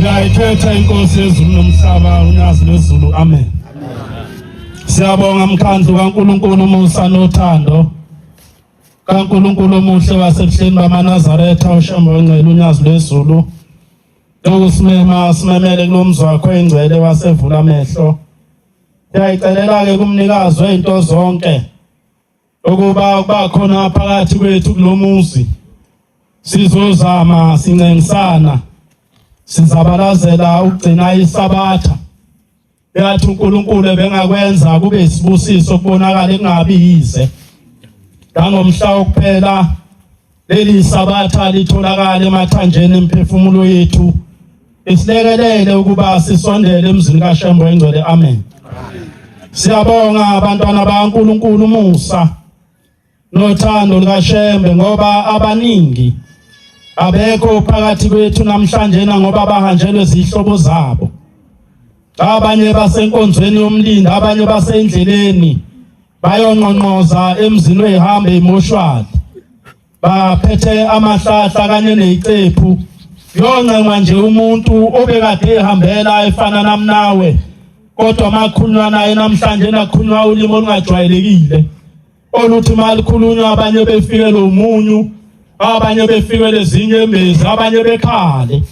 Ngiyayithetha inkosi yezulu nomhlaba unyazi lwezulu amen. Siyabonga mkhandlu kaNkuluNkulu umusa nothando kaNkuluNkulu omuhle wasebuhleni bamaNazaretha uShembe ongcwele unyazi lwezulu lokusimema simemele kulomzi wakho engcwele wasevula amehlo. Siyayicelela-ke kumnikazi wezinto zonke ukuba kuba khona phakathi kwethu kulomuzi sizozama sincengisana sizabalazela ukugcina isabatha yathi uNkulunkulu ebengakwenza kube isibusiso kubonakala kungabi yize ngangomhla wokuphela leli sabatha litholakala emathanjeni emphefumulo yethu isilekelele ukuba sisondele emzini kaShembe engcwele amen siyabonga abantwana baNkulunkulu umusa nothando likaShembe ngoba abaningi abekho phakathi kwethu namhlanje na ngoba bahanjelwe zihlobo zabo abanye basenkonzweni yomlindo abanye basendleleni bayonqonqoza emzini wehambe imoshwali baphethe amahlahla kanye nezicephu yoncenga nje umuntu obekade ehambela efana namnawe kodwa makhulunywa naye namhlanje nakhulunywa ulimi olungajwayelekile oluthi malikhulunywa abanye befikele umunyu abanye befikele ezinye embezi abanye bekhale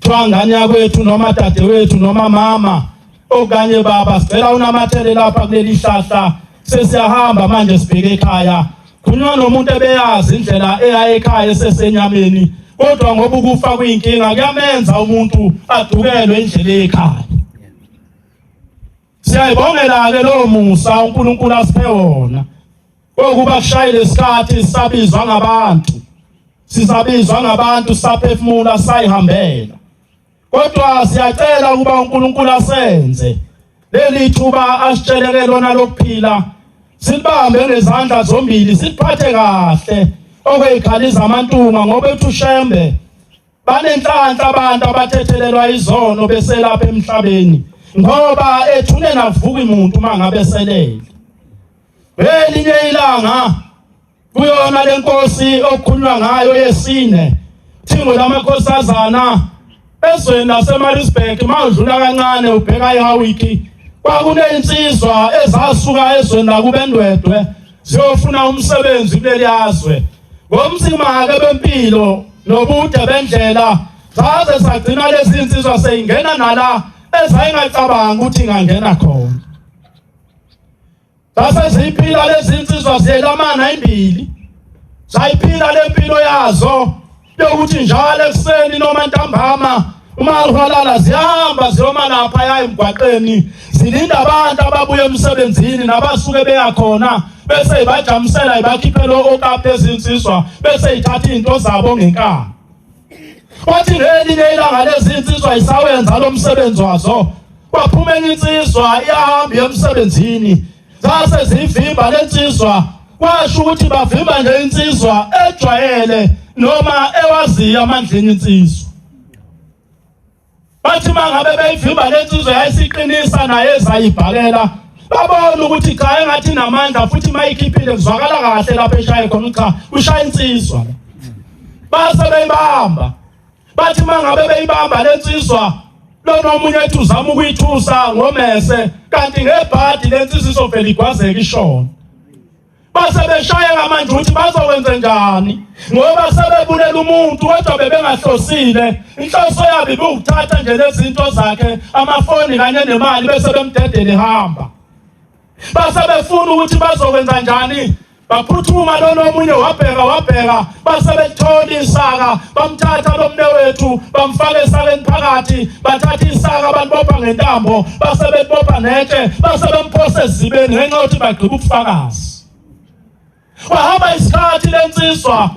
kuthiwa ngane yakwethu noma dadewethu noma mama okanye baba sicela unamathele lapha kuleli hlahla sesiyahamba manje sibheke ekhaya khulunywa nomuntu ebeyazi indlela eya ekhaya esesenyameni kodwa ngoba ukufa kuyinkinga kuyamenza umuntu adukelwe indlela ekhaya siyayibongela ke lowo musa uNkulunkulu asiphe wona okuba kushayile isikhathi sisabizwa ngabantu sisabizwa ngabantu saphefumula sayihambela kodwa siyacela ukuba uNkulunkulu asenze leli thuba asitsheleke lona lokuphila silibambe ngezandla zombili siliphathe kahle okweyikhali zamantunga ngoba ethi uShembe banenhlanhla abantu abathethelelwa izono beselapha emhlabeni ngoba ethuneni avuki umuntu uma ngabe selele elinye ilanga kuyona lenkosi okukhulunywa ngayo yesine thingo lamakhosazana ezweni laseMaritzburg mawudlula kancane ubheka iHawiki kwakunezinsizwa ezasuka ezweni lakubendwedwe ziyofuna umsebenzi kuleli yazwe ngomsima-ke bempilo nobude bendlela zaze sagcina lezi nsizwa seyingena nala ezayingacabangi ukuthi ingangena khona zase ziyiphila lezi nsizwa ziyelamana imbili zayiphila le mpilo yazo yokuthi njalo ekuseni noma ntambama uma lihalala zihamba ziyoma lapha ya emgwaqeni zilinda abantu ababuya emsebenzini nabasuke beya khona bese ibajamisela ibakhiphela okaphi ezinsizwa bese ithatha izinto zabo ngenkani Kwathi ngelinye ilanga lezi insizwa isawenza lo msebenzi wazo kwaphuma enye insizwa iyahamba emsebenzini zase zivimba lensizwa kwasho ukuthi bavimba nje insizwa ejwayele noma ewaziyo amandleni insizwa bathi mangabe beyivimba lensizwa yayisiqinisa naye ezayibhalela babona ukuthi cha engathi namandla futhi mayikhiphile kuzwakala kahle lapho eshaye khona cha ushaya insizwa base beyibamba bathi mangabe beyibamba lensizwa lona omunye ethi uzama ukuyithusa ngomese kanti ngebhadi lensizwa izovela igwazeka ishona base beshaya ngamanje ukuthi bazokwenza njani ngoba sebebulela umuntu kodwa bebengahlosile inhloso yabo ibiwukuthatha nje lezinto zakhe amafoni kanye nemali bese bemdedele ehamba base befuna ukuthi bazokwenza njani baphuthuma lona omunye wabheka wabheka base belithola isaka bamthatha lo mnewethu bamfaka esakeni phakathi bathatha isaka balibopha ngentambo base belibopha netshe base bemphosa ezibeni ngenxa yokuthi bagqiba ubufakazi wahamba isikhathi lensizwa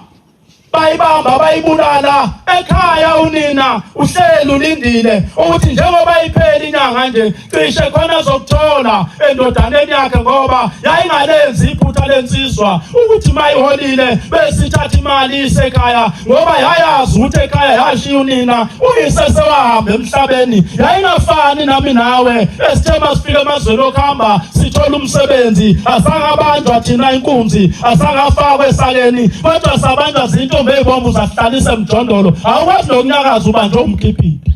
bayibamba bayibulala ekhaya unina uhleli ulindile ukuthi njengoba iphela inyanga nje cishe khona azokuthola endodaneni yakhe ngoba yayingalenzi iphutha lensizwa ukuthi mayiholile bese ithatha imali isekhaya ngoba yayazi ukuthi ekhaya yashiya unina uyise sewahamba emhlabeni yayingafani nami nawe esithe masifika emazweni okuhamba sithola umsebenzi asangabanjwa thina inkunzi asangafakwa esakeni kodwa sabanjwa zintombi ey'bomvu zasihlalisa emjondolo awukwazi nokunyakaza ubanjwe umkhiphiphi.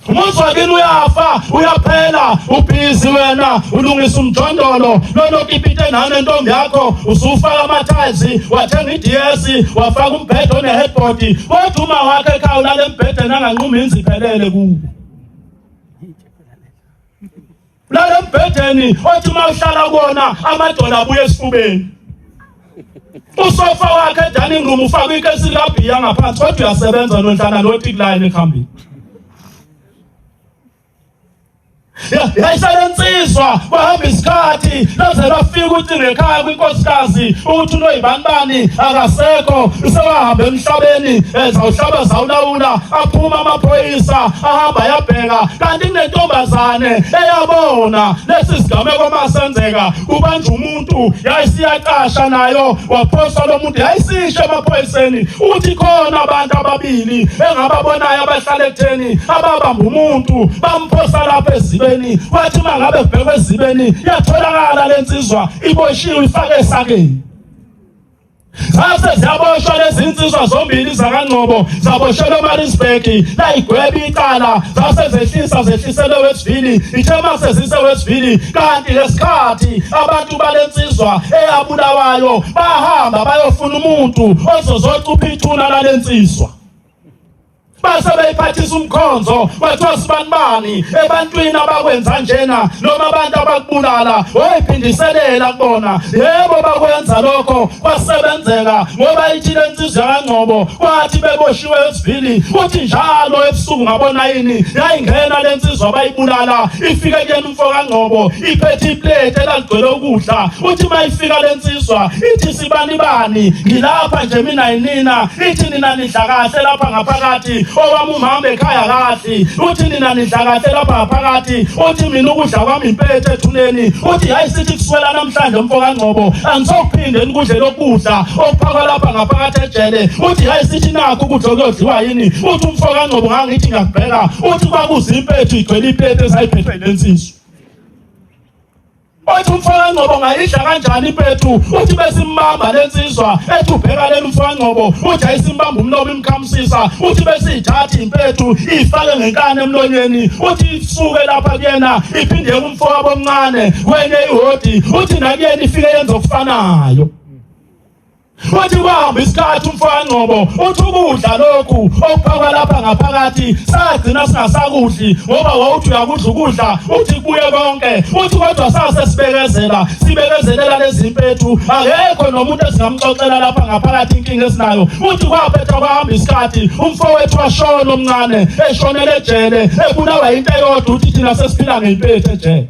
Umuzi wakini uyafa uyaphela ubhizi wena ulungisa umjondolo lona okipite nane ntombi yakho usufaka ama-tiles wathenga i-DS wafaka umbhede one-headboard kodwa uma wakhe ekhaya ulala embhedeni anganquma inzi iphelele kuwo lala embhedeni othi uma uhlala kuwona amadola abuye esifubeni usofa wakhe edining room ufake ikesi likabhiya ngaphansi kodwa uyasebenza nonhlana notick line ekuhambeni. Yayisale nsizwa kwahamba isikhathi laze lafika ucingo ekhaya kwinkosikazi ukuthi unoyibanibani akasekho usewahamba emhlabeni ezawuhlaba zawulawula aphuma amaphoyisa ahamba ayabheka kanti kunentombazane eyabona lesi sigameko masenzeka kubanjwa umuntu yayisiyacasha nayo waphoswa lo muntu yayisisho emaphoyiseni ukuthi khona abantu ababili engababonayo abahlala ekutheni ababamba umuntu bamphosa lapha ezibeni wathi uma ngabe kubhekwe ezibeni yatholakala le nsizwa iboshiwe ifake esakeni. Zase ziyaboshwa lezi nsizwa zombili zakaNgcobo zaboshelwa eMaritzburg layigweba icala zase zehlisa zehliselwe Westville ithe mase zise Westville kanti lesikhathi abantu balensizwa eyabulawayo bahamba bayofuna umuntu ozozocupha ithuna lalensizwa base beyiphathisa umkhonzo kwathiwa sibanibani ebantwini abakwenza njena noma abantu abakubulala wayiphindiselela kubona yebo bakwenza lokho kwasebenzeka ngoba ithi lensizwa kaNgcobo kwathi beboshiwe esivili uthi njalo ebusuku ngabona yini yayingena lensizwa bayibulala ifike kuyena umfo kaNgcobo iphethe iplate elaligcwele ukudla uthi mayifika lensizwa ithi sibani bani ngilapha nje mina yinina ithi nina nidla kahle lapha ngaphakathi owami umhamba ekhaya kahle uthi nina nidla kahle lapha ngaphakathi uthi mina ukudla kwami impethe ethuneni uthi hayi sithi kuswela namhlanje umfo kaNgcobo angisokuphinde nikudle lokudla okuphakwa lapha ngaphakathi ejele uthi hayi sithi nakho ukudla okuyodliwa yini uthi umfo kaNgcobo ngangithi ngiyakubheka uthi kwakuza impethu igcwele ipethe esayiphethwe lensizwa. Othi umfana Ngcobo ngayidla kanjani impethu uthi besimbamba lensizwa ethi ubheka leli mfana Ngcobo uthi ayisimbamba umlomo imkhamsisa uthi besiyithatha impethu ifake ngenkani emlonyeni uthi isuke lapha kuyena iphinde kumfowabo omncane kwenye ihodi uthi nakuyena ifike yenza okufanayo. Wathi kwahamba isikhathi umfana Ngcobo uthi ukudla lokhu okuphakwa lapha ngaphakathi sagcina singasakudli ngoba wawuthi uyakudla ukudla uthi kubuye konke uthi kodwa sase sibekezela sibekezelela lezi mpethu akekho nomuntu esingamxoxela lapha ngaphakathi inkinga esinayo uthi kwaphetha kwahamba isikhathi umfowethu washona omncane eshonele ejele ebulawa into eyodwa uthi thina sesiphila ngempethu ejele.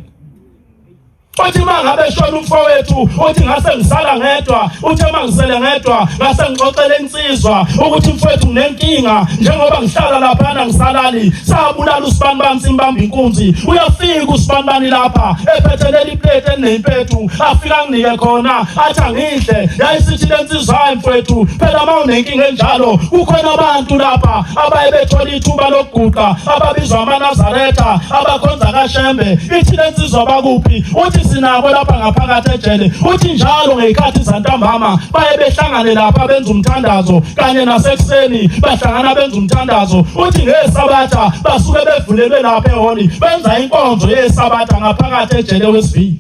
Uthi uma ngabe eshona umfowethu uthi ngase ngisala ngedwa uthi uma ngisele ngedwa ngase ngixoxele insizwa ukuthi mfowethu nginenkinga njengoba ngihlala laphana ngisalali sabulala usibanibani simbamba inkunzi uyafika usibanibani lapha ephethe leli plate elinempethu afika anginike khona athi angidle yayisithi le nsizwa hayi mfowethu phela uma unenkinga enjalo kukhona abantu lapha abaye bethola ithuba lokuguqa ababizwa amaNazaretha abakhonza kaShembe ithi lensizwa bakuphi uthi sinabo lapha ngaphakathi ejele uthi njalo ngezikhathi zantambama baye behlangane lapha benza umthandazo kanye nasekuseni bahlangana benza umthandazo uthi ngesabatha basuke bevulelwe lapha eholi benza inkonzo yesabatha ngaphakathi ejele wesivili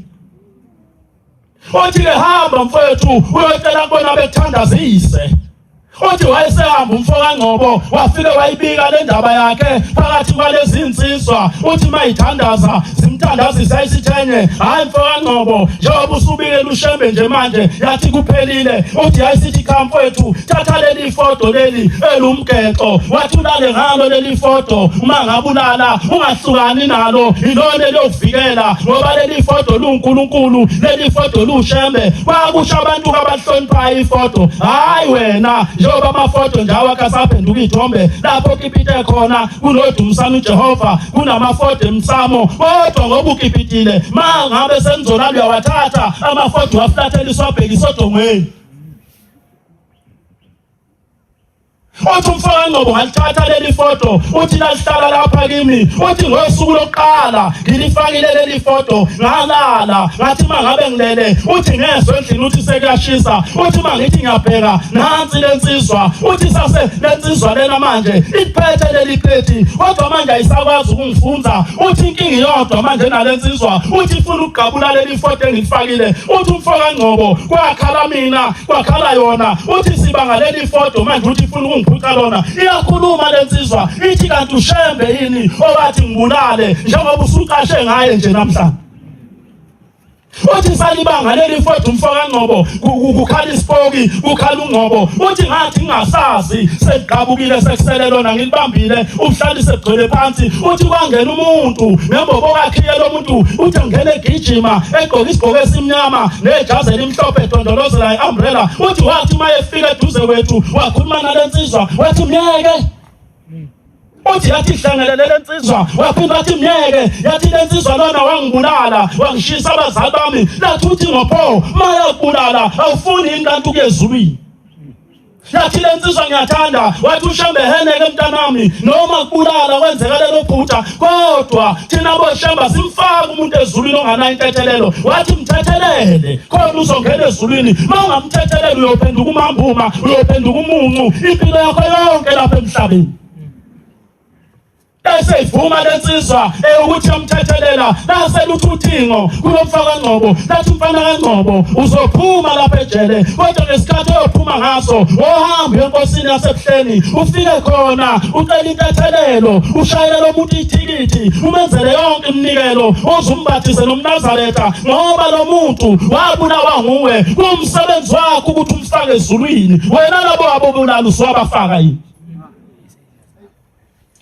Uthi ke hamba mfowethu uyocela kubona bekuthandazise. Uthi wayesehamba umfo kaNgcobo wafike wayibika le ndaba yakhe phakathi kwalezi nsizwa uthi mayithandaza zimthandazisa isithenye hayi mfo kaNgcobo njengoba usubikela uShembe nje manje yathi kuphelile uthi yayisithi cha mfowethu thatha leli fodo leli elumgexo wathi ulale ngalo leli fodo uma ngabulala ungahlukani nalo ilona eliyokuvikela ngoba leli fodo luNkulunkulu leli fodo luShembe kwakusho abantu abahloniphayo ifodo hayi wena njengoba amafodo nje awakhe asaphenduka iy'thombe lapho ukipite khona kunodumisana uJehova kunamafodo emsamo kodwa ngoba ukipitile ma ngabe senizolala uyawathatha amafodo waflatheliswa abhekisa odongweni. Uthi umfaka Ngcobo ngalithatha leli foto, uthi lalihlala lapha kimi, uthi ngosuku lokuqala ngilifakile leli foto, ngalala ngathi mangabe ngilele, uthi ngezwe endlini uthi sekuyashisa, uthi mangithi ngiyabheka nansi lensizwa, uthi sase lensizwa lena manje iphethe leli plate, kodwa manje ayisakwazi ukungifunza, uthi inkinga iyodwa manje nalensizwa, uthi ifuna ukugqabula leli foto engilifakile, uthi umfaka Ngcobo kwakhala mina kwakhala yona uthi sibanga leli fodo manje uthi ifuna ukungiphuca lona iyakhuluma lensizwa ithi kanti ushembe yini owathi ngibulale njengoba usuqashe ngaye nje namhlanje uthi salibanga leli fodo umfo kaNgcobo kukhala isipoki kukhala uNgcobo uthi ngathi ngingasazi sekugqabukile sekusele lona ngilibambile ubuhlalise bugcwele phansi uthi kwangena umuntu ngembobo kakhiye lo muntu uthi ngene egijima egqoke isigqoko esimnyama nejazi elimhlophe edondolozela i-umbrella uthi wathi uma efika eduze kwethu wakhuluma nale nsizwa wathi myeke uthi yathi hlangelele le nsizwa waphinda wathi myeke yathi le nsizwa lona wangibulala wangishisa abazali bami lathi uthi ngopho mayakubulala awufuni yini kanti ukuya ezulwini Yathi le nsizwa ngiyathanda wathi uShembe heneke mntanami noma kubulala kwenzeka lelo phutha kodwa thina boShembe simfaka umuntu ezulwini onganayo intethelelo wathi mthethelele khona uzongena ezulwini uma ungamthethelela uyophenduka umambuma uyophenduka umuncu impilo yakho yonke lapha emhlabeni Eseyivuma lensizwa ukuthi yamthethelela lase lutha uthingo kulo mfana kaNgcobo lathi umfana kaNgcobo uzophuma lapha ejele kodwa ngesikhathi oyophuma ngaso ohamba enkosini yasebuhleni ufike khona ucela intethelelo ushayele lo muntu ithikithi umenzele yonke iminikelo uzumbathise nomnazaretha ngoba lo muntu wabulawa nguwe kumsebenzi wakho ukuthi umfake ezulwini wena labo abobulala uswabafaka yini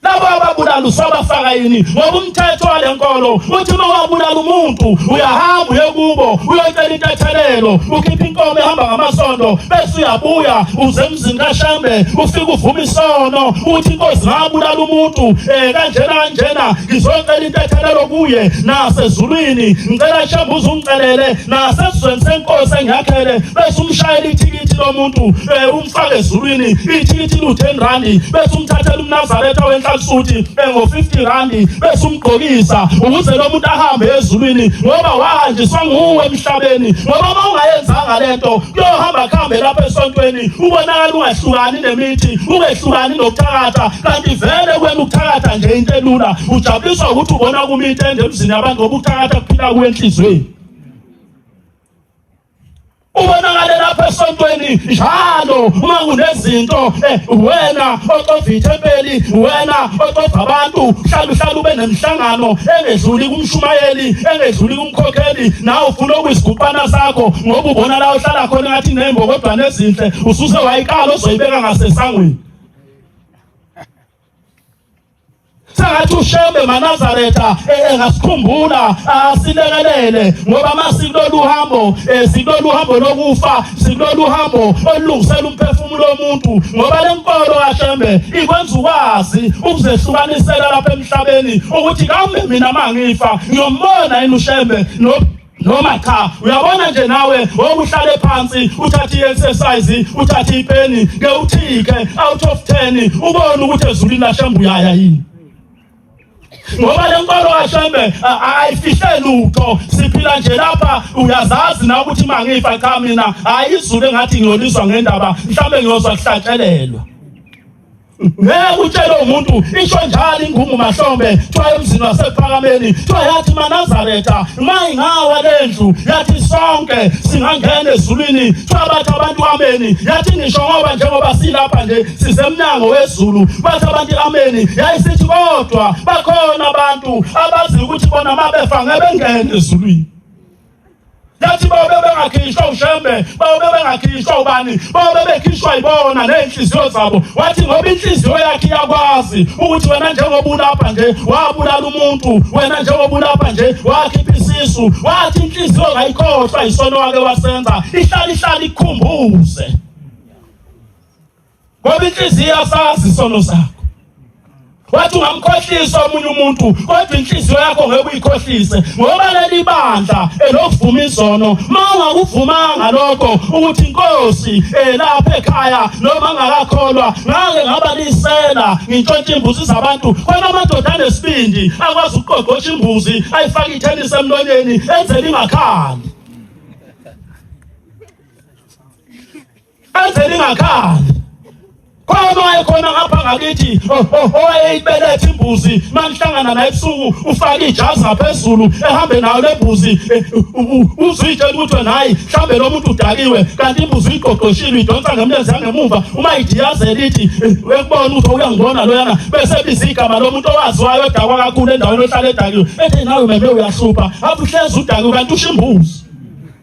labo ababulala usabafaka yini ngoba umthetho wale nkolo uthi uma wabulala umuntu uyahamba uye kubo uyocela intethelelo ukhipha inkomo ehamba ngamasondo bese uyabuya uze emzini kaShembe ufike uvuma isono uthi inkosi ngabulala umuntu kanjena kanjena ngizocela intethelelo kuye nasezulwini ngicela Shembe uzungicelele nasesizweni senkosi engiyakhele bese umshayela ithikithi lomuntu umfake ezulwini ithikithi lu-10 randi bese umthathela umnazaretha wenhlalisuthi ngo-50 randi bese umgqokisa ukuze lo muntu ahambe ezulwini ngoba wahanjiswa nguwe emhlabeni ngoba uma ungayenzanga le nto kuyohamba kuhambe lapha esontweni ubonakala ungahlukani nemithi ungehlukani nokuthakatha kanti vele kwena ukuthakatha nje into elula ujabuliswa ukuthi ubona kuma itende emzini yabantu ngoba ukuthakatha kuphila kuwe enhliziyweni ubonakale lapha esontweni njalo uma kunezinto wena oxova ithempeli wena oxova abantu hlala uhlala ube nemihlangano engedluli kumshumayeli engedluli kumkhokheli nawe ufuna okuyisiguqana sakho ngoba ubona la uhlala khona ngathi nembokodwana ezinhle ususe wayiqala ozoyibeka ngasesangweni sengathi uShembe maNazaretha engasikhumbula asilekelele ngoba masikulolu hambo sikulolu hambo lokufa sikulolu hambo olulungisela umphefumulo womuntu ngoba lenkolo kaShembe ikwenza ukwazi ukuzehlukanisela lapha emhlabeni ukuthi kambe mina mangifa ngiyombona yini uShembe noma cha uyabona nje nawe okuhlale phansi uthathe i-exercise uthathe ipeni ke uthike out of 10 ubone ukuthi ezulwini laShembe uyaya yini ngoba le nkolo kaShembe ayifihle lutho siphila nje lapha uyazazi na ukuthi mangifa cha mina hayi izulu engathi ngiyolizwa ngendaba mhlambe ngiyozwa kuhlatshelelwa ngeke utshele umuntu isho njalo ingumu mahlombe kuthiwa emzini wasephakameni kuthiwa yathi manazaretha mayingawa lendlu yathi sonke singangena ezulwini kuthiwa bathi abantu ameni yathi ngisho ngoba njengoba silapha nje sisemnyango wezulu bathi abantu ameni yayisithi kodwa bakhona abantu abazi ukuthi bona mabefa ngeke bengene ezulwini yathi babe bengakhishwa uShembe babe bengakhishwa ubani babe bekhishwa ibona nezinhliziyo zabo wathi ngoba inhliziyo yakhe iyakwazi ukuthi wena njengoba ulapha nje wabulala umuntu wena njengoba ulapha nje wakhipha isisu wathi inhliziyo kayikhohlwa isono wake wasenza ihlala ihlala ikukhumbuze ngoba inhliziyo yasazi isono sakho. Wathi ungamkhohlisa omunye umuntu kodwa inhliziyo yakho ngeke uyikhohlise ngoba leli bandla elokuvuma izono. Uma ungakuvumanga lokho ukuthi inkosi elapha ekhaya noma ngakakholwa ngake ngaba lisela ngintshontsha imbuzi zabantu, khona amadoda anesibindi akwazi ukuqoqosha imbuzi ayifake ithenisi emlonyeni enzele ingakhali, enzele ingakhali. Khona wayekhona ngapha ngakithi owayeyibeletha imbuzi, manihlangana naye ebusuku ufake ijazi ngaphezulu ehambe nayo le mbuzi, uzuyitshela ukuthi wena hayi mhlawumbe lo muntu udakiwe, kanti imbuzi uyiqoqoshile uyidonsa ngemlenze yangemuva, uma idiyazela ithi ekubona ukuthi uyangibona loyana, bese biza igama lomuntu owaziwayo odakwa kakhulu endaweni ohlala edakiwe, ethi nawe meme uyahlupha, athi uhlezi udakiwe kanti usho imbuzi,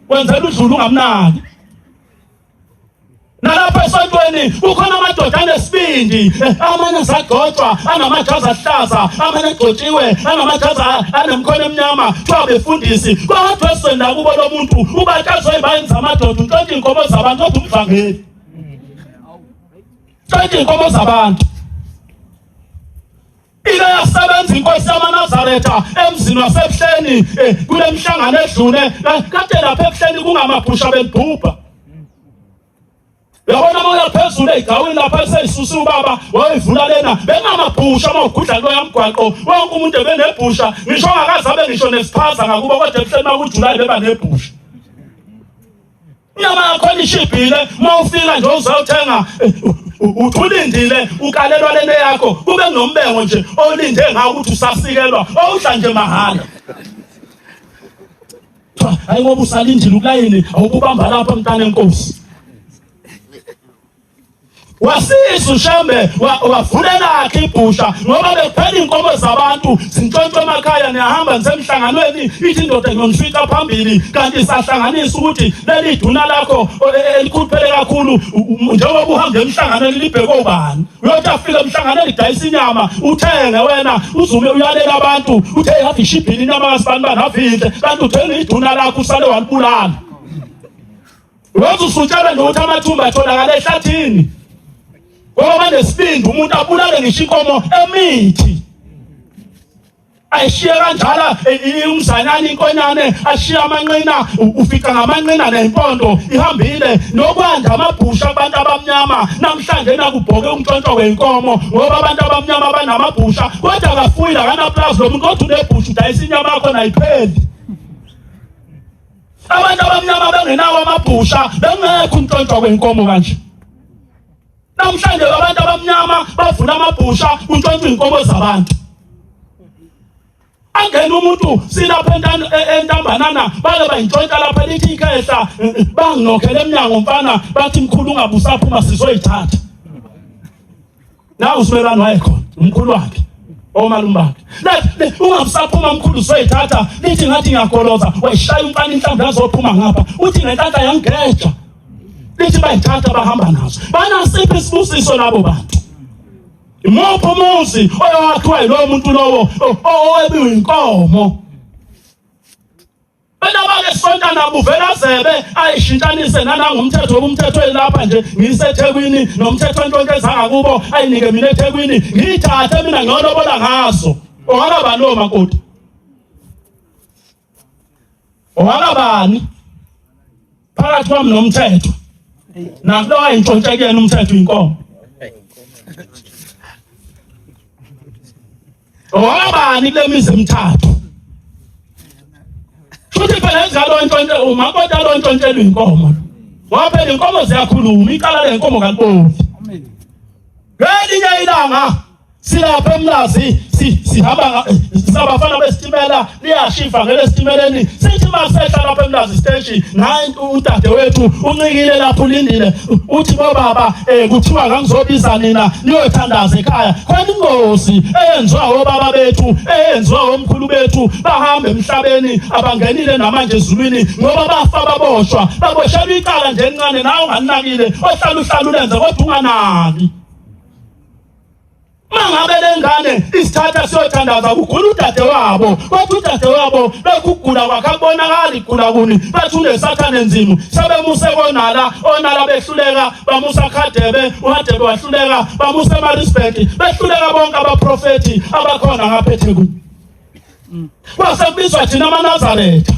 wenzela udlula ungamnaki. Nalapha esontweni kukhona amadoda anesibindi, amanye asagcotshwa anamajazi ahlaza, amanye agcotshiwe anamajazi anemikhono emnyama, kuthiwa befundisi. Kodwa esweni lakubo lo muntu ubatshazwe ibayini zamadoda, untshontsha iy'nkomo zabantu, kodwa umvangeli ntshontsha iy'nkomo zabantu. Ike yasebenza inkosi yamaNazaretha emzini waseBuhleni kule mhlangano edlule, kade lapha eBuhleni kungamabhusha belibhubha. Uyabona uma uya phezulu ey'gawini lapha eseyisusa ubaba wayivula lena, bengamabhusha uma ugudla kuloya mgwaqo, wonke umuntu ebenebhusha, ngisho ongakaze abe ngisho nesiphaza ngakubo, kodwa eBuhleni uma kuJulayi beba nebhusha. Inyama yakhona ishibhile, uma ufika nje uzothenga uthi ulindile ukalelwa lento yakho, kube kunombengo nje olinde ngawo ukuthi usasikelwa, owudla nje mahhala. Hayi ngoba usalindile ukulayini, awububamba lapha mntana enkosi. Wasiza uShembe wavulela ibhusha ngoba bekuphela inkomo zabantu zintshontshwa emakhaya, niyahamba nisemhlanganweni, ithi indoda ngiyonifica phambili, kanti sahlanganisa ukuthi leli duna lakho elikhuluphele kakhulu, njengoba uhamba emhlanganweni libheke obani, uyothi afike emhlanganweni lidayisa inyama uthenge wena, uzume uyalela abantu uthe have ishibhile inyama kasibani bani avinhle, kanti uthenga iduna lakho usale walibulala. Wenza usutshela nje ukuthi amathumba atholakala ehlathini. Ngoba banesibindi umuntu abulale ngisho inkomo emithi. Ayishiye kanjalo umzanyana inkonyane, ashiye amanqina, ufica ngamanqina nempondo ihambile nokwanda amabhusha kubantu abamnyama. Namhlanje nakubhoke umntshontsho wenkomo ngoba abantu abamnyama banamabhusha, kodwa akafuyile akanaplazi lo muntu, kodwa unebhusha udayisa inyama yakho nayipheli. Abantu abamnyama bengenawo amabhusha, bengekho umntshontsho wenkomo kanje. Namhlanje abantu abamnyama bavula amabhusha kuntshontshwa inkomo zabantu. Angena umuntu silapha entambanana bake bayintshontsha lapha lithi ikhehla, banginokhele emnyango mfana, bathi mkhulu ungabusaphuma sizoyithatha. Nawu uSimelwane wayekhona umkhulu wakhe omalume bakhe, ungabusaphuma mkhulu uzoyithatha, lithi ngathi ngiyagoloza, wayishaya umfana inhlamvu yazophuma ngapha, uthi ngenhlanhla yangigeja, lithi bayithatha bahamba nazo. Banasiphi isibusiso labo bantu? Imuphi umuzi oyowakhiwa yilowo muntu lowo owebiwe inkomo? Benabake sontana buvela zebe ayishintshanise nanangumthetho umthetho elapha nje ngiseThekwini nomthetho entshontshe ezangakubo ayinike mina eThekwini ngiyithathe mina ngiyolobola ngazo. Owakabani lowo makoti? Owakabani? Phakathi kwami nomthetho. Nakulo ayintshontshe kuyena umthetho inkomo. Owakabani kule mizi emithathu? Futhi phela inzalo entshontshe umakoti alontshontshelwa inkomo. Ngoba phela inkomo ziyakhuluma, icala lenkomo kaliboli. Ngelinye ilanga silapha eMlazi sihamba sabafana besitimela, liyashifa ngele esitimeleni, sithi masehla lapha eMlazi station, nayi udadewethu uncikile lapho ulindile, uthi bobaba kuthiwa ngangizobiza nina niyothandaza ekhaya. Khona ingozi eyenziwa obaba bethu, eyenziwa omkhulu bethu, bahamba emhlabeni abangenile namanje ezulwini ngoba bafa baboshwa, baboshelwa icala nje elincane nawe ungalinakile, ohlala uhlala ulenze kodwa unganaki. Mangabe lengane isithe Sasithatha siyothandaza kugula udadewabo, kodwa udadewabo bekugula kwakhe akubonakali kugula kuni, bathi unesathane nzima. Sebemuse konala, onala behluleka, bamusa Khadebe, uHadebe wahluleka, bamusa eMaritzburg, behluleka bonke abaprofethi abakhona ngapha eThekwini. Kwase kubizwa thina amaNazaretha.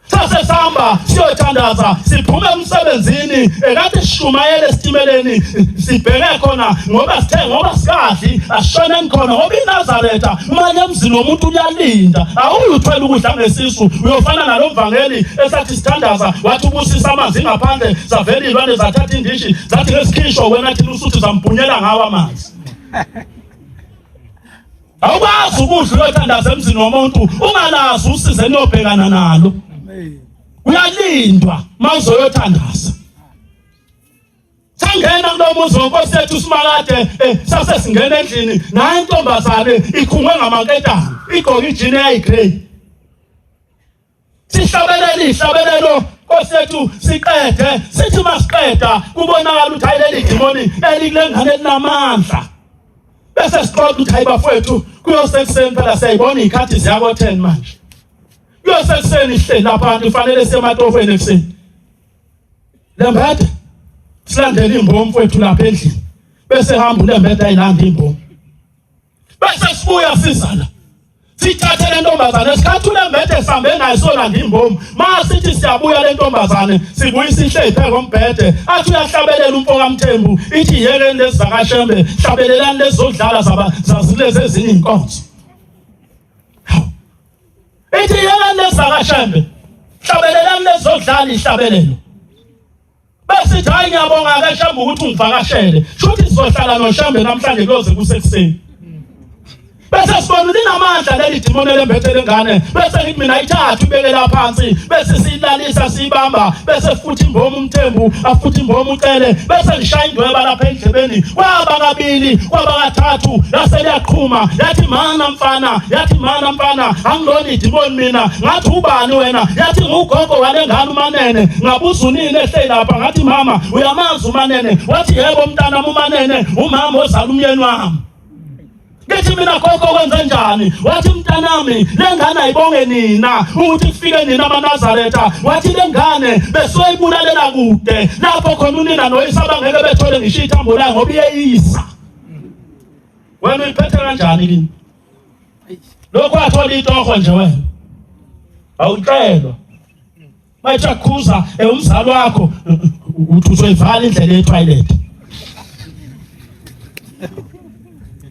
Sase sihamba siyothandaza siphume emsebenzini ekade sishumayele esitimeleni sibheke khona ngoba sithe ngoba sikadli asishoneni khona ngoba iNazaretha manje emzini womuntu uyalinda awuyuthwela ukudla ngesisu uyofana nalo mvangeli esathi sithandaza wathi ubusisa amanzi ngaphandle zavela izilwane zathatha indishi zathi ngesikhishwa wena thina usuthi zambhunyela ngawo amanzi. Awukwazi ukudla uyothandaza emzini womuntu ungalazi usize niyobhekana nalo. Uyalindwa mawuzoyothandaza. Sangena kulo muzi wenkosi yethu uSimakade eh, sase singena endlini nayo intombazane ikhungwe ngamanketane igqoke ijini eyayigrey. Sihlabelele ihlabelelo Nkosi yethu siqede sithi masiqeda kubonakala ukuthi hayi leli dimoni elikule ngane linamandla bese sixoxa ukuthi hayi bafowethu kuyosekuseni phela siyayibona iy'khathi ziyako-10 manje kuyosekuseni sihleli lapha kanti kufanele siye ematofweni ekuseni lembede silandele imbomu mfowethu lapha endlini bese hamba ulembede ayilanda imbomu bese sibuya sizala sithathe le ntombazane esikhathi ulembethe sihambe naye solanda imbomu ma sithi siyabuya le ntombazane sibuyisa ihlezi phe kombhede athi uyahlabelela umfo kaMthembu ithi yekeni lezi zakashembe hlabelelani lezi zokudlala zazilezi ezinye iy'nkonzo ithi yekeni lezi zakashembe hlabelelani lezi zokudlala ihlabelelo Besithi hayi ngiyabonga ke Shembe ukuthi ungivakashele. Shuthi sizohlala noShembe namhlanje kuyoze kusekuseni. Bese sibona linamandla leli dimoni elembethe lengane bese ngithi mina ithathu ibekela phansi bese siyilalisa siyibamba bese futhi imbomu umthembu afuthi imbomu ucele bese ngishaya indweba lapha endlebeni kwaba kabili kwaba kathathu lase liyaqhuma yathi mana mfana yathi mana mfana angilona idimoni mina ngathi ubani wena yathi ngugogo walengane umanene ngabuza unini ehleli lapha ngathi mama uyamazi umanene wathi yebo mntanami umanene umama ozala umyeni wami ngithi mina gogo kwenze njani wathi mntanami le ngane ayibonge nina ukuthi kufike nina amanazaretha wathi le ngane besoyibulalela kude lapho khona unina noyise abangeke bethole ngisho ithambo layo ngoba iyeyisa wena uyiphethe kanjani kini lokho athola itoho nje wena awucelwa Mayithakhuza eh, umzali wakho uthi uzoyivala indlela yetoilet.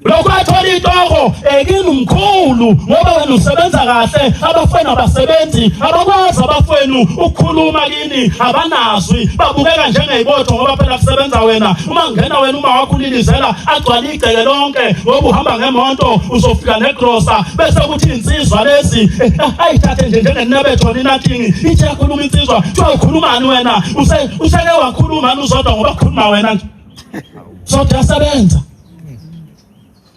Lokho athola itoko ekini eh, umkhulu ngoba wena usebenza kahle abafwenu abasebenzi abakwazi abafwenu ukukhuluma kini abanazwi babukeka njengeyibotho ngoba phela kusebenza wena uma ngena wena uma wakho ulilizela agcwale igceke lonke ngoba uhamba ngemoto uzofika negrosa bese kuthi insizwa lezi eh, ayithathe nje njengenebetho ninatingi ithi yakhuluma insizwa kuthiwa ukhulumani wena useke wakhuluma uzodwa ngoba kukhuluma wena nje sodwa yasebenza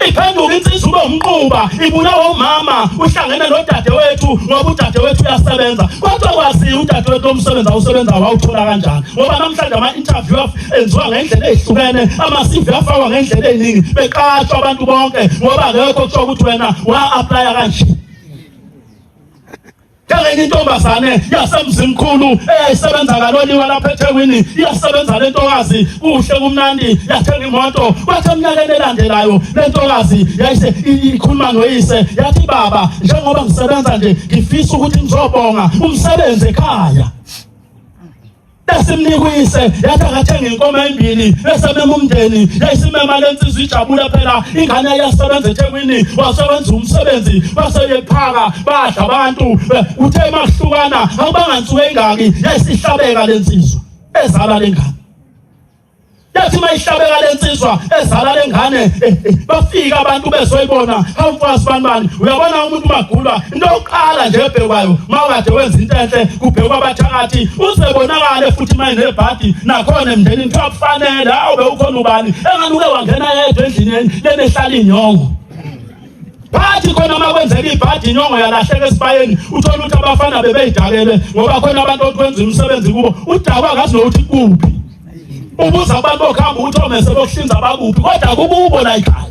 iphenduka insizwa ube umquba ibulawa umama uhlangene nodadewethu ngoba udadewethu uyasebenza kodwa kwaziwa udadewethu omsebenzi awusebenza wawuthola kanjani ngoba namhlanje ama-interview enziwa ngendlela ezihlukene ama-CV afakwa ngendlela eziningi beqashwa abantu bonke ngoba akekho kusho ukuthi wena wa-aplaya kanje njengenye intombazane yasemzimkhulu eyayisebenza kaloliwe lapha eThekwini iyasebenza le ntokazi kuhle kumnandi yathenga imoto kwathi eminyakeni elandelayo le ntokazi yayise ikhuluma noyise yathi baba njengoba ngisebenza nje ngifisa ukuthi ngizobonga umsebenzi ekhaya Esimnika uyise yathi akathenga inkomo embili bese mema umndeni yayisimema le nsizwa ijabule phela ingane yasebenza eThekwini wasebenza umsebenzi base yephaka badla abantu uthe mahlukana akubanga nsuku engaki yayisihlabeka le nsizwa ezala lengane yathi mayihlabeka lensizwa ezala lengane eh, eh, bafika abantu bezoyibona hawu mfazi bani bani uyabona umuntu magulwa into yokuqala nje ebhekwayo mawukade wenza into enhle kubhekwa abathakathi uzebonakale futhi maye nebhadi nakhona emndenini kuthiwa kufanele hawu bewukhona ubani engani uke wangena yedwa endlini lena ehlala inyongo Bathi khona uma kwenzeka ibhadi inyongo yalahleka esibayeni uthola ukuthi abafana bebeyidakelwe ngoba khona abantu okwenza umsebenzi kubo udakwa akazi nokuthi kuphi ubuza abantu bokuhamba ukuthi omese bokuhlinza bakuphi kodwa kukubo la ekhaya.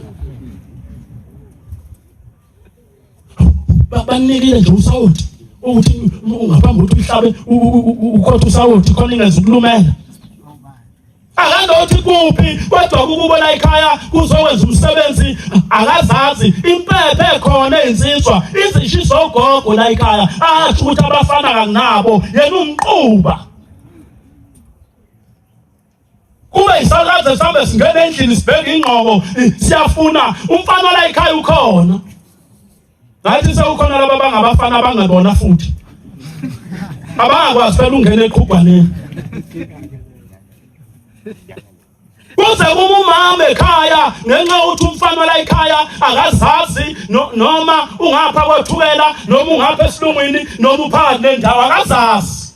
Banikile nje usawoti ukuthi ungaphambi ukuthi uhlabe ukhotha usawoti khona ingeze ukulumela. Akanothi kuphi kodwa kukubona ikhaya kuzokwenza umsebenzi akazazi impephe ekhona eyinsizwa izishiso ugogo la ekhaya asho ukuthi abafana kanginabo yena umquba kube isakaze sambe singena endlini sibheke ingqoko siyafuna umfana la ekhaya ukhona. Ngathi sekukhona laba bangabafana abangabona futhi abangakwazi phela ungena eqhugwaneni. Kuze kuma umama ekhaya ngenxa yokuthi umfana la ekhaya akazazi noma ungapha kwathukela noma ungapha esilungwini noma uphakathi nendawo akazazi.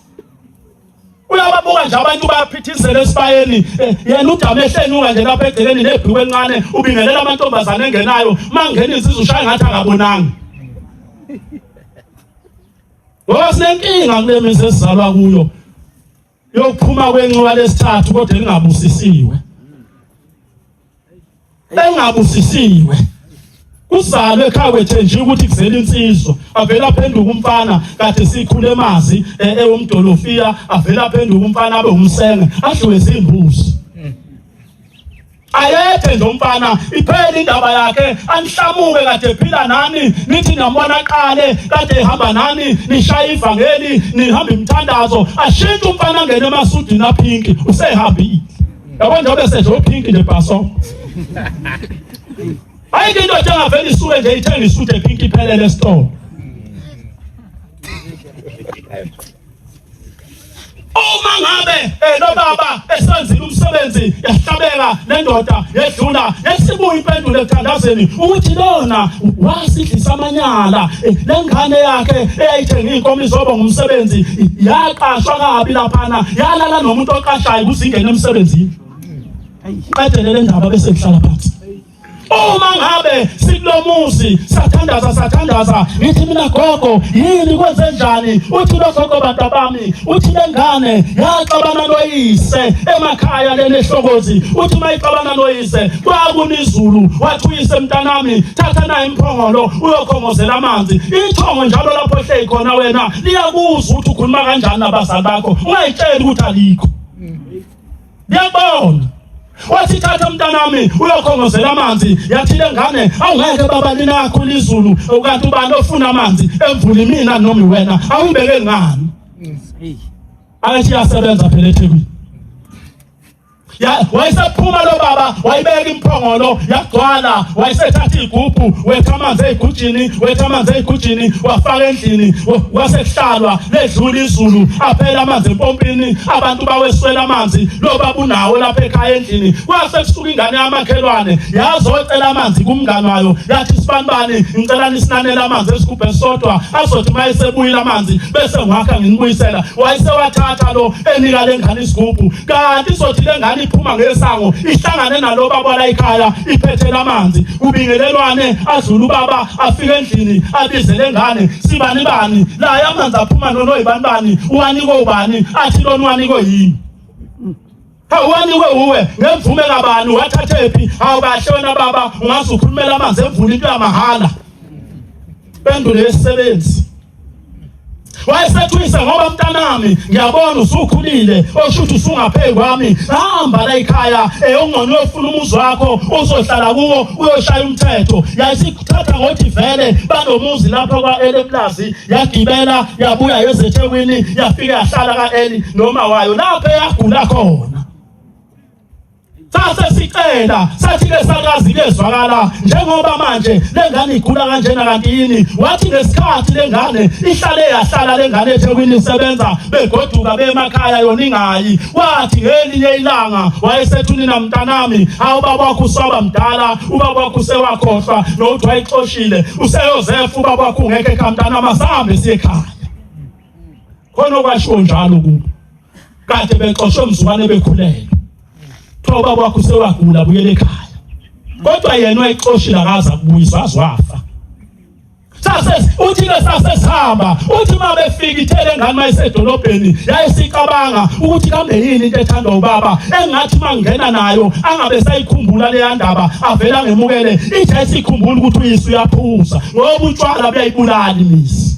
Uyababuka nje abantu bayaphithizela esibayeni eh, yena udame ehlenuka nje lapha egcekeni nebhuku encane ubingelela amantombazane engenayo mangena insizwa ushaya ngathi akabonanga. Ngoba sinenkinga kule mizi esizalwa kuyo yokuphuma kwenxiwa lesithathu kodwa elingabusisiwe. Engabusisiwe. Kuzalwe ekhaya kwethenjiwe ukuthi kuzela insizwa avele aphenduke umfana kade sikhule emazi e, ewumdolofiya avele aphenduke umfana abe umsenge adliwe zimbuzi. Ayethe nje umfana iphele indaba yakhe anihlamuke kade ephila nani nithi nambona aqale kade ehamba nani nishaya ivangeli nihamba imithandazo ashintshe umfana angene emasudini aphinki usehambile. Yabo njengoba esedla ophinki nje bhaso. Ayikho into engavele isuke nje ithenge isudu ephinki iphelele esitolo. Uma ngabe eh, lo baba esenzile umsebenzi yahlabeka le ndoda yedlula yesibuya impendulo ekuthandazeni ukuthi lona wasidlisa amanyala eh, le ngane yakhe eyayithenga iy'nkomo izoba ngumsebenzi yaqashwa kabi laphana yalala nomuntu oqashayo ukuze ingene emsebenzini. Qedele le ndaba bese kuhlala phansi. Uma ngabe sikulomuzi sathandaza sathandaza ngithi mina gogo yini kwenze njani uthi lo gogo bantu bami uthi lengane yaxabana noyise emakhaya lena ehlokozi uthi mayixabana noyise kwakuna izulu wathi uyise mntanami thatha naye imphongolo uyokhongozela amanzi ithongo njalo lapho ohleli khona wena liyakuzwa ukuthi ukhuluma kanjani nabazali bakho ungayitsheli ukuthi alikho. Ngiyakubona. Wathi thatha mntanami uyokhongozela amanzi yathi le ngane awungeke baba linakho lizulu ukanti ubani ofuna amanzi emvula imina noma wena awungibeke ngani. Akathi yasebenza phela eThekwini. Ya wayesephuma lo baba wayibeka imphongolo yagcwala wayesethatha igubhu wetha amanzi eyigujini wetha amanzi eyigujini wafaka endlini kwasekuhlalwa ledlula izulu aphela amanzi empompini abantu baweswela amanzi lo baba unawo lapha ekhaya endlini kwase kusuka ingane yamakhelwane yazocela amanzi kumngani wayo yathi sibanibani ngicela nisinanele amanzi esigubhe esisodwa azothi uma esebuyile amanzi bese ngiwakha nginibuyisela wayesewathatha lo enika le ngane isigubhu kanti izothi le ngane iphuma ngesango ihlangane nalo baba la ekhaya iphethe lamanzi kubingelelwane azulu ubaba afike endlini abize le ngane sibani bani la amanzi aphuma nono yibani bani uwanikwe ubani athi lona uwanikwe yini Hawu wanikwe uwe ngemvume kabani wathathephi hawu kahle wena baba ungaze ukhulumela amanzi emvula into yamahhala pendulo yesisebenzi wayesethwisa ngoba mntanami ngiyabona usukhulile osho ukuthi usungaphezu kwami hamba la ekhaya eyongcono uyofuna umuzi wakho uzohlala kuwo uyoshaya umthetho yayisikuthatha ngothi vele banomuzi lapha kwa-Eli eplazi yagibela yabuya yezethekwini yafika yahlala ka-Eli noma wayo lapho eyagula khona. Sase sicela sathi ke sakazi kezwakala njengoba manje lengane igula kanjena kanti yini wathi ngesikhathi lengane ihlale yahlala lengane eThekwini isebenza begoduka bemakhaya yona ingayi wathi ngelinye ilanga wayesethunina mntanami hawu baba wakho usaba mdala ubaba wakho usewakhohlwa nokuthi wayixoshile useyozefa ubaba wakho ungekho ekhaya mntanami asambe siye ekhaya khona okwashiwo njalo kubo kade bexoshwe mzukwane bekhulelwe kuthiwa ubaba wakho usewagula buyele ekhaya kodwa yena wayixoshile akaze akubuyiswa aze wafa. Sase uthi ke sasesihamba uthi uma befika ithele ngane mayisedolobheni yayisicabanga ukuthi kambe yini into ethandwa ubaba engathi mangena nayo angabe sayikhumbula leya ndaba avela ngemukele ithi ayisikhumbula ukuthi uyise uyaphuza ngoba utshwala buyayibulala imisi.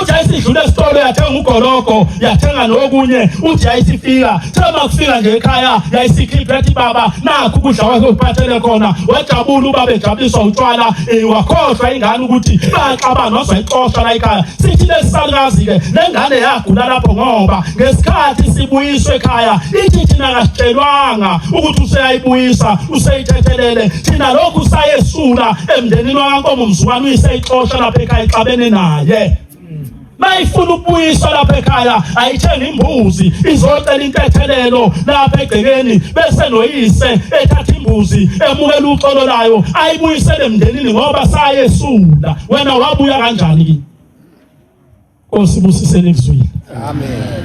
Uthi ayisidlula esitolo yathenga ugologo yathenga nokunye uthi ayisifika thema kufika nje ekhaya yayisikhipha yathi baba nakho ukudla kwakhe uphathele khona wajabula ubaba ejabuliswa utshwala eh, wakhohlwa ingane ukuthi baxabana wazayixosha la ekhaya sithi lesisalukazi ke lengane yagula lapho ngoba ngesikhathi sibuyiswe ekhaya ithi thina kasitshelwanga ukuthi useyayibuyisa useyithethelele thina lokhu sayesula emndenini wakankomo mzukwane uyiseyixosha lapha ekhaya ixabene naye mayifuna ukubuyiswa lapha ekhaya ayithenga imbuzi izocela intethelelo lapha egcekeni bese noyise ethatha imbuzi emukela uxolo layo ayibuyisele emndenini ngoba sayesula wena wabuya kanjani kimi Nkosi busisele kuzwile. Amen.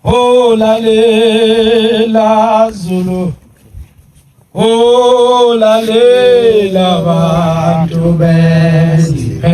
Oh lalela Zulu. Oh lalela bantu beziphethe.